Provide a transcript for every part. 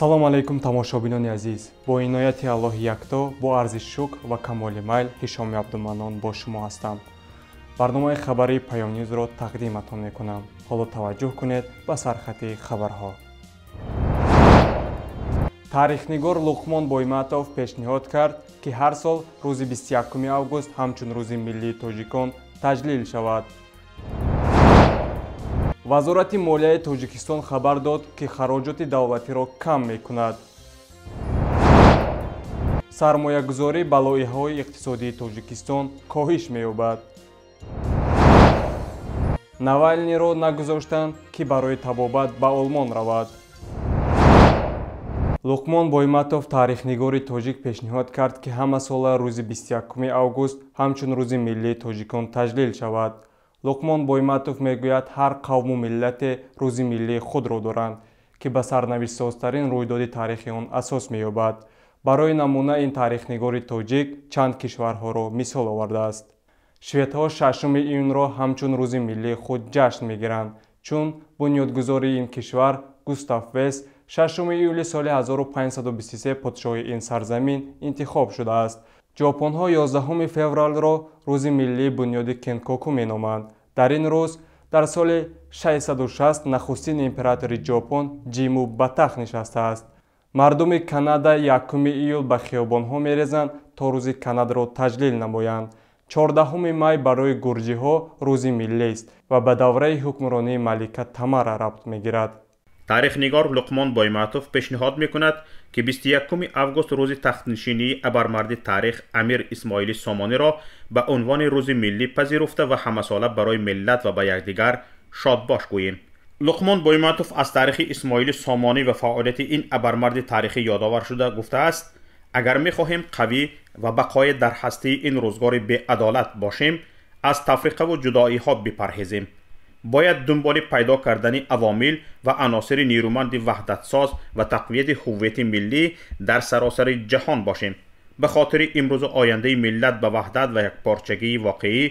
Ассалому алайкум, тамошобинони азиз. Бо инояти Аллоҳи якто, бо арзи шукр ва камоли майл Ҳишоми Абдуманнон бо шумо ҳастам. Барномаи хабарии Паёмнюзро тақдиматон мекунам. Ҳоло таваҷҷӯҳ кунед ба сархати хабарҳо. Таърихнигор Луқмон Бойматов пешниҳод кард, ки ҳар сол рӯзи 21 август ҳамчун рӯзи миллии тоҷикон таҷлил шавад. Вазорати молияи Тоҷикистон хабар дод, ки хароҷоти давлатиро кам мекунад. Сармоягузорӣ ба лоиҳаҳои иқтисодии Тоҷикистон коҳиш меёбад. Навалниро нагузоштанд, ки барои табобат ба Олмон равад. Луқмон Бойматов, таърихнигори тоҷик, пешниҳод кард, ки ҳамасола рӯзи 21 август ҳамчун рӯзи миллии тоҷикон таҷлил шавад. Луқмон Бойматов мегӯяд, ҳар қавму миллате рӯзи миллии худро доранд, ки ба сарнавиштсозтарин рӯйдоди таърихи он асос меёбад. Барои намуна ин таърихнигори тоҷик чанд кишварҳоро мисол овардааст. Шведҳо 6 июнро ҳамчун рӯзи миллии худ ҷашн мегиранд, чун бунёдгузори ин кишвар Густав Вес 6 июли соли 1523 подшоҳи ин сарзамин интихоб шудааст. Ҷопонҳо 11 февралро рӯзи миллии бунёди Кенкоку меноманд. Дар ин рӯз дар соли 660 нахустин императори Ҷопон Ҷиму ба тахт нишастааст. Мардуми Канада 1 июл ба хиёбонҳо мерезанд, то рӯзи Канадаро таҷлил намоянд. 14 май барои гурҷиҳо рӯзи миллист ва ба давраи ҳукмронии малика Тамара рабт мегирад. Таърихнигор Луқмон Бойматов пешниҳод мекунад, ки 21 август рӯзи тахтнишинии абармарди таърих Амир Исмоили Сомониро ба унвони рӯзи миллӣ пазируфта ва ҳамасола барои миллат ва ба якдигар шодбош гӯем. Луқмон Бойматов аз таърихи Исмоили Сомонӣ ва фаъолияти ин абармарди таърихӣ ёдовар шуда гуфтааст, агар мехоҳем қавӣ ва бақоя дар ҳастии ин рӯзгори беадолат бошем, аз тафриқаву ҷудоиҳо бипарҳезем. Бояд дунболи пайдо кардани авомил ва аносири нерӯманди ваҳдатсоз ва тақвияти ҳуввияти миллӣ дар саросари ҷаҳон бошем. Ба хотири имрӯзу ояндаи миллат ба ваҳдат ва якпорчагии воқеӣ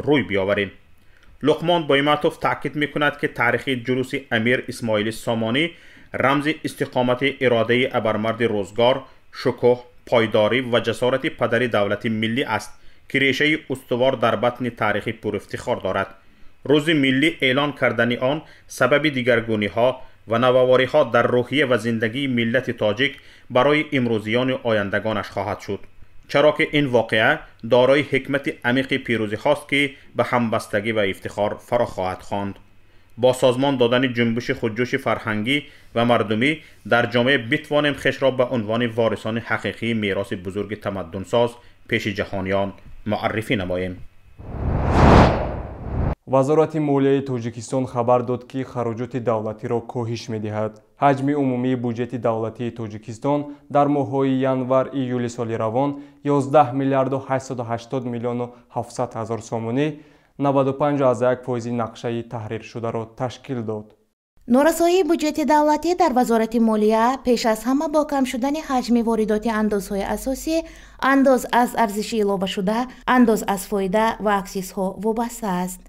рӯй биёварем. Луқмон Бойматов таъкид мекунад, ки таърихи ҷулуси Амир Исмоили Сомонӣ рамзи истиқомати иродаи абармарди рӯзгор, шукӯҳ, пойдорӣ ва ҷасорати падари давлати миллӣ аст, ки решаи устувор дар батни таърихи пурафтихор дорад. Рӯзи миллӣ эълон кардани он сабаби дигаргуниҳо ва навовориҳо дар рӯҳия ва зиндагии миллати тоҷик барои имрӯзиёну ояндагонаш хоҳад шуд, чаро ки ин воқеа дорои ҳикмати амиқи пирӯзиҳост, ки ба ҳамбастагӣ ва ифтихор фаро хоҳад хонд. Бо созмон додани ҷунбиши хуҷӯши фарҳангӣ ва мардумӣ дар ҷомеа битвонем хешро ба унвони ворисони ҳақиқии мероси бузурги тамаддунсоз пеши ҷаҳониён муаррифӣ намоем. Вазорати молияи Тоҷикистон хабар дод, ки хароҷоти давлатиро коҳиш медиҳад. Ҳаҷми умумии буҷети давлатии Тоҷикистон дар моҳҳои январ-июли соли равон 11 миллиарду 880 миллиону 700 ҳазор сомонӣ, 95,1 фоизи нақшаи таҳриршударо ташкил дод. Норасоии буҷети давлатӣ дар Вазорати молия пеш аз ҳама бо кам шудани ҳаҷми воридоти андозҳои асосӣ, андоз аз арзиши иловашуда, андоз аз фоида ва аксизҳо вобаста аст.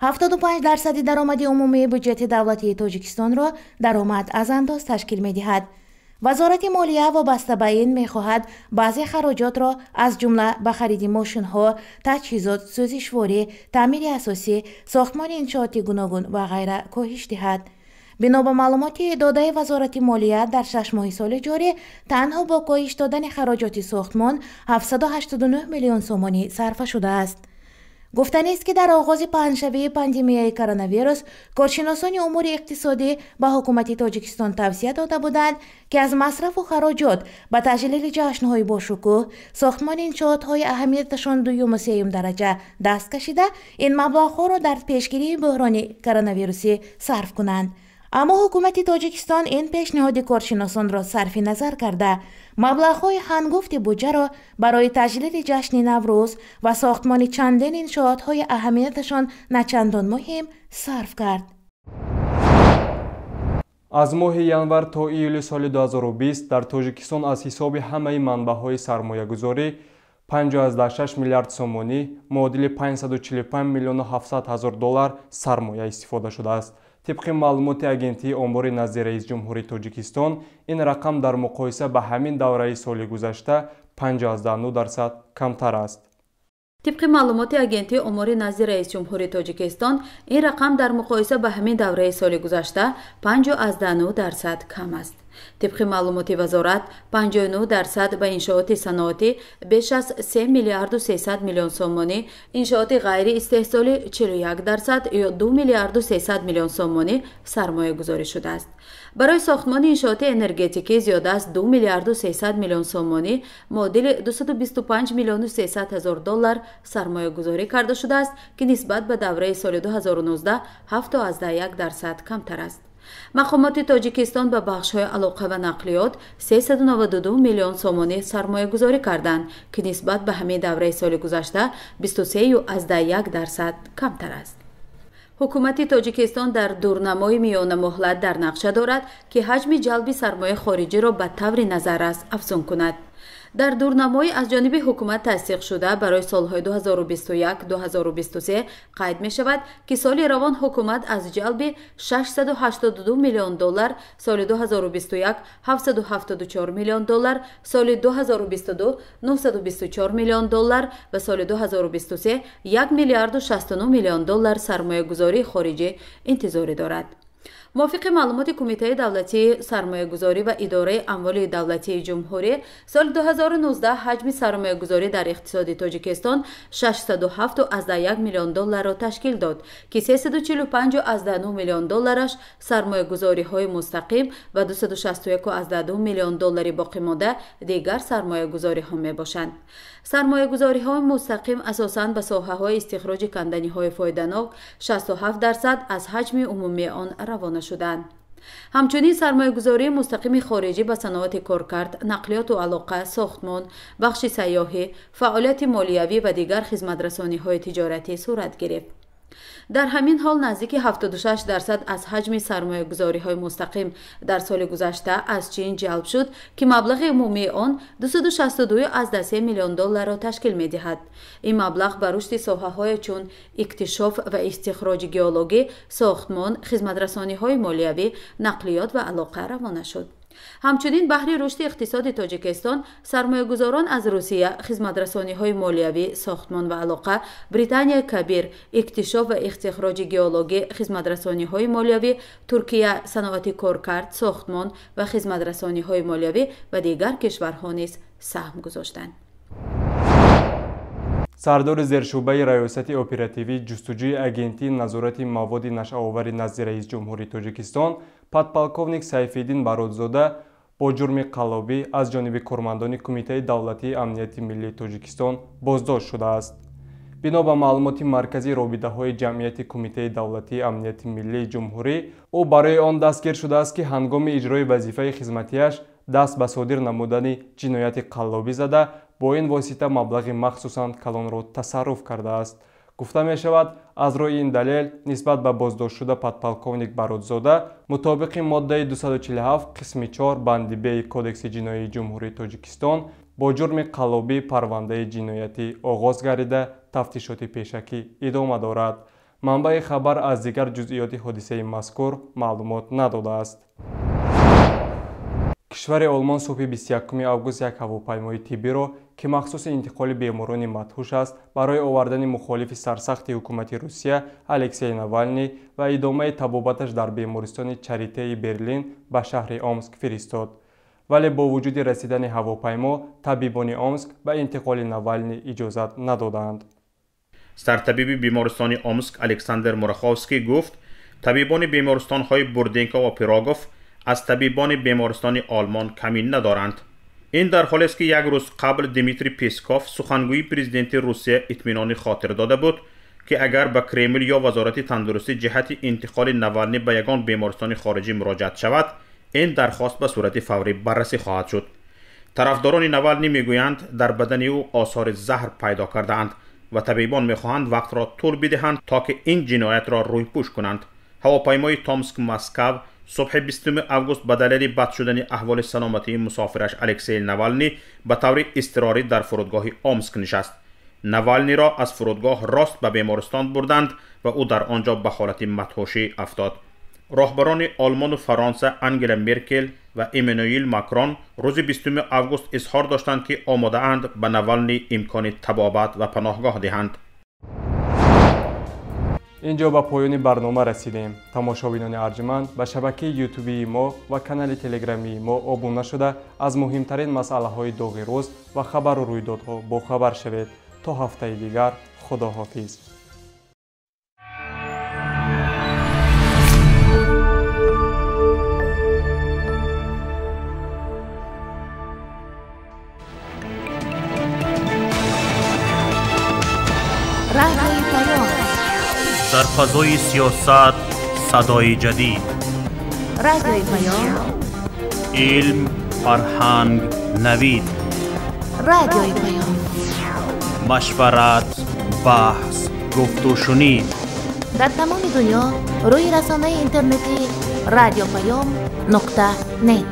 75% даромади умумии буҷети давлатии Тоҷикистонро даромад аз андоз ташкил медиҳад. Вазорати молия вобаста ба ин мехоҳад баъзе хароҷотро, аз ҷумла ба хариди мошинҳо, таҷҳизот, сӯзишворӣ, таъмири асосӣ, сохтмони иншооти гуногун ва ғайра коҳиш диҳад. Бино ба маълумоти додаи Вазорати молия, дар 6 моҳи соли ҷорӣ танҳо бо коҳиш додани хароҷоти сохтмон 789 миллион сомонӣ сарфа шудааст. Гуфтанист, ки дар оғози паҳншавии пандемияи коронавирус коршиносони умури иқтисодӣ ба ҳукумати Тоҷикистон тавсия дода буданд, ки аз масрафу хароҷот ба таҷлили ҷашнҳои бошукӯҳ, сохтмони иншоотҳои аҳамияташон дуюму сеюм дараҷа даст кашида, ин маблағҳоро дар пешгирии бӯҳрони коронавирусӣ сарф кунанд. Аммо ҳукумати Тоҷикистон ин пешниҳоди коршиносонро сарфи назар карда, маблағҳои ҳангуфти буҷаро барои таҷлили ҷашни Наврӯз ва сохтмони чандин иншоотҳои аҳамияташон начандон муҳим сарф кард. Аз моҳи январ то июли соли 2020 дар Тоҷикистон аз ҳисоби ҳамаи манбаъҳои сармоягузорӣ 5,6 миллиард сомонӣ, муодили 545 миллиону 700 ҳазор доллар сармоя истифода шудааст. Тибқи маълумоти Агентии омори назди раиси ҷумҳури Тоҷикистон, ин рақам дар муқоиса ба ҳамин давраи соли гузашта 5,9% камтар аст. Тибқи маълумоти Агентии омори назди раиси ҷумҳури Тоҷикистон, ин рақам дар муқоиса ба ҳамин давраи соли гузашта 5,9% кам аст. Тибқи маълумоти вазорат, 59% ба иншооти саноатӣ беш аз 3 миллиарду 300 миллион сомонӣ, иншооти ғайриистеҳсолӣ 41% ё 2 миллиарду 300 миллион сомонӣ сармоягузорӣ шудааст. Барои сохтмони иншооти энергетикӣ зиёда аз 2 миллиарду 300 миллион сомонӣ, муодили 225 миллиону 300 ҳазор доллар сармоягузорӣ карда шудааст, ки нисбат ба давраи соли 2019 7,1% камтар аст. Мақомоти Тоҷикистон ба бахшҳои алоқа ва нақлиёт 392 миллион сомонӣ сармоягузорӣ карданд, ки нисбат ба ҳамин давраи соли гузашта 23,1% камтар аст. Ҳукумати Тоҷикистон дар дурнамои миёнамуҳлат дар нақша дорад, ки ҳаҷми ҷалби сармояи хориҷиро ба таври назаррас афзун кунад. Дар дурнамои аз ҷониби ҳукумат тасдиқшуда барои солҳои 2021-2023 қайд мешавад, ки соли равон ҳукумат аз ҷалби 682 миллион доллар, соли 2021 774 миллион доллар, соли 2022 924 миллион доллар ва соли 2023 1 миллиарду 69 миллион доллар сармоягузории хориҷӣ интизорӣ дорад. Мувофиқи маълумоти Кумитаи давлатии сармоягузорӣ ва идораи амволи давлатии ҷумҳурӣ, соли 2019 ҳаҷми сармоягузорӣ дар иқтисоди Тоҷикистон 607,1 миллион долларро ташкил дод, ки 345,9 миллион доллараш сармоягузориҳои мустақим ва 261,2 миллион доллари боқимонда дигар сармоягузориҳо мебошанд. Сармоягузориҳои мустақим асосан ба соҳаҳои истихроҷи канданиҳои фоиданок 67% аз ҳаҷми умумии он равона шуданд. Ҳамчунин сармоягузории мустақими хориҷӣ ба саноати коркард, нақлиёту алоқа, сохтмон, бахши сайёҳӣ, фаъолияти молиявӣ ва дигар хизматрасониҳои тиҷоратӣ сурат гирифт. Дар ҳамин ҳол наздики 76% аз ҳаҷми сармоягузориҳои мустақим дар соли гузашта аз Чин ҷалб шуд, ки маблағи умумии он 262,3 миллион долларро ташкил медиҳад. Ин маблағ ба рушди соҳаҳое чун иктишоф ва истихроҷи геологӣ, сохтмон, хизматрасониҳои молиявӣ, нақлиёт ва алоқа равона шуд. Ҳамчунин баҳри рушди иқтисоди Тоҷикистон сармоягузорон аз Русия, хизматрасониҳои молиявӣ, сохтмон ва алоқа, Британияи Кабир, иктишоф ва истихроҷи геологӣ, хизматрасониҳои молиявӣ, Туркия, саноати коркард, сохтмон ва хизматрасониҳои молиявӣ ва дигар кишварҳо низ саҳм гузоштанд. Сардори зершӯъбаи раёсати оперативии ҷустуҷӯи Агентии назорати маводи нашъаовари назди раиси ҷумҳури Тоҷикистон подполковник Сайфиддин Баротзода бо ҷурми қаллобӣ аз ҷониби кормандони Кумитаи давлатии амнияти миллии Тоҷикистон боздошт шудааст. Бино ба маълумоти Маркази робитаҳои ҷамъияти Кумитаи давлатии амнияти миллии ҷумҳурӣ, ӯ барои он дастгир шудааст, ки ҳангоми иҷрои вазифаи хизматиаш даст ба содир намудани ҷинояти қаллобӣ зада, бо ин восита маблағи махсусан калонро тасарруф кардааст. Гуфта мешавад, аз рӯи ин далел нисбат ба боздоштшуда подполковник Баротзода мутобиқи моддаи 247 қисми 4 банди Б Кодекси ҷиноии Ҷумҳурии Тоҷикистон бо ҷурми қаллобӣ парвандаи ҷиноятӣ оғоз гардида, тафтишоти пешакӣ идома дорад. Манбаи хабар аз дигар ҷузъиёти ҳодисаи мазкур маълумот надодааст. Кишвари Олмон субҳи 21 август як ҳавопаймои тиббиро, ки махсуси интиқоли беморони мадҳуш аст, барои овардани мухолифи сарсахти ҳукумати Русия Алексей Навалний ва идомаи табобаташ дар бемористони Чаритеи Берлин ба шаҳри Омск фиристод. Вале бо вуҷуди расидани ҳавопаймо табибони Омск ба интиқоли Навалний иҷозат надоданд. Сартабиби бемористони Омск Александр Мураховский гуфт, табибони бемористонҳои Бурденко ва Пирогов аз табибони бемористони Олмон камин надоранд. Ин дар ҳолест, ки як рӯз қабл Дмитрий Песков, сухангӯи президенти Русия, итминони хотир дода буд, ки агар ба Кремл ё вазорати тандурустӣ ҷиҳати интиқоли Навалний ба ягон бемористони хориҷӣ муроҷиат шавад, ин дархост ба сурати фаврӣ баррасӣ хоҳад шуд. Тарафдорони Навалний мегӯянд, дар бадани ӯ осори заҳр пайдо кардаанд ва табибон мехоҳанд вақтро тӯл бидиҳанд, то ки ин ҷиноятро рӯйпӯш кунанд. Ҳавопаймои Томск Москав субҳи 20 август ба далели бад шудани аҳволи саломатии мусофираш Алексей Навалний ба таври изтирорӣ дар фурудгоҳи Омск нишаст. Навалниро аз фурудгоҳ рост ба бемористон бурданд ва ӯ дар он ҷо ба ҳолати мадҳушӣ афтод. Роҳбарони Олмону Фаронса Ангела Меркел ва Эммануил Макрон рӯзи 20 август изҳор доштанд, ки омодаанд ба Навални имкони табобат ва паноҳгоҳ диҳанд. Инҷо ба поёни барнома расидем. Тамошобинони арҷманд, ба шабакаи ютубии мо ва канали телеграмии мо обуна шуда, аз муҳимтарин масъалаҳои доғи рӯз ва хабару рӯйдодҳо бохабар шавед. То ҳафтаи дигар, худоҳофиз. Дар фазои сиёсат садои ҷадид, Радиои Паём, илм, фарҳанг, навид, Радиои Паём, машварат, баҳс, гуфтушунид. Дар тамоми дунё рӯи расонаи интернетӣ radiopayom.net.